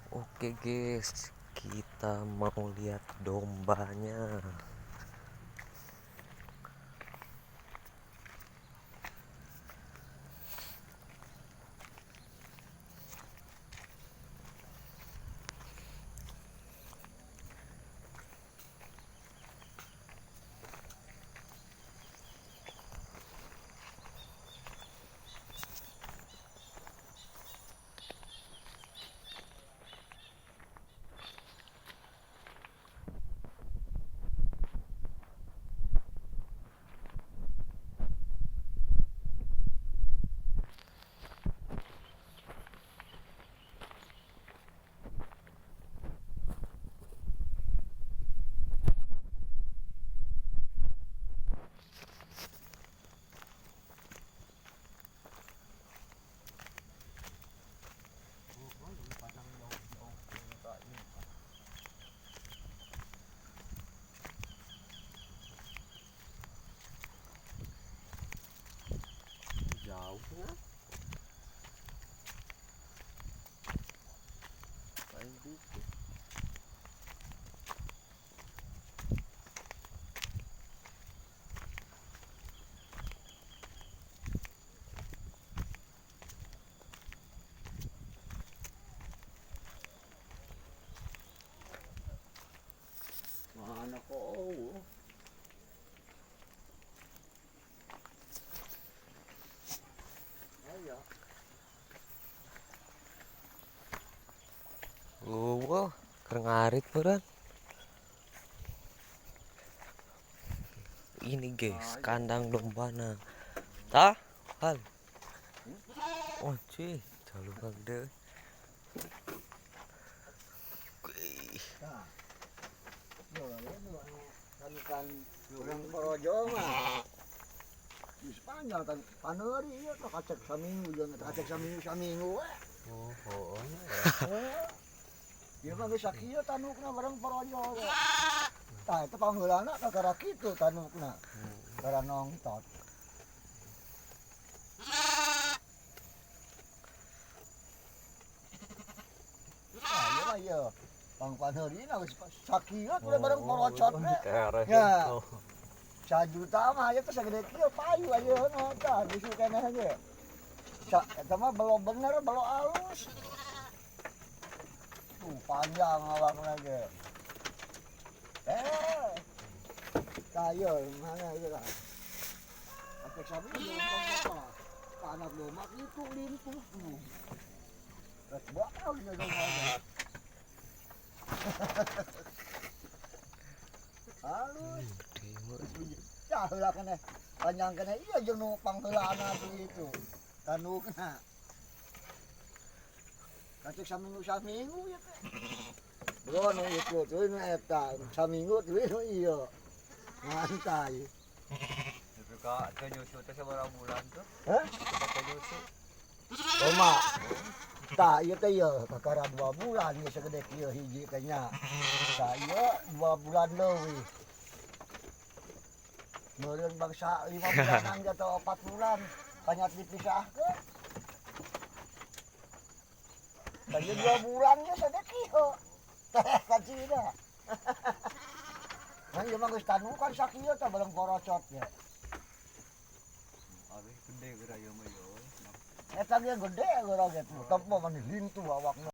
Oke guys, kita mau lihat dombanya. Jauh ya. Paling dikit. Mana kok? Wah, keur ngarit meureun. Ini guys, kandang dombana. Tah, hal. Oh, cuy, jalur gede. Orang porojo mah. Di Spanyol kan paneuri ieu teh kacek saminggu jeung kacek saminggu saminggu we. Oh, oh, Ieu mah geus sakieu tanukna bareng porojo. Tah eta pangheulana kakara kitu tanukna. Kakara nongtot. Tah ieu mah ieu pang paneurina geus sakieu udah bareng porocot we. Ya. Sajuta mah aya teh sagede kieu payu ayeuna tah geus keneh ge. Eta mah belo bener, belo alus. Tuh panjang awakna ge. Tah ieu mana ieu tah. Apek sabi ieu ka anak domba kitu lintuh tuh. Rek bakal ieu domba. Halus. Ya heula keneh panjang keneh ieu jeung nu pangheulana kitu. Tanukna. Kacek saminggu-saminggu ya teh. Bro nu itu teuy nu eta saminggu teuy nu ieu. Ngantai. Itu ka teu nyusu teh sabaraha bulan tuh? Hah? Teu nyusu. Toma. Tah ieu teh ieu kakara 2 bulan ieu sagede kieu hiji teh nya. Tah ieu 2 bulan leuwih. Meureun bangsa 5 bulanan atau 4 bulan banyak dipisahkeun. Tah ieu 2 bulan ge sagede kieu. Teh kacida. Nah ieu mah geus tanukan sakieu tah bareng porocot ge. Abeh gede geura ieu mah ieu. Eta ge gede geura ge tuh, tempo mani lintuh awakna.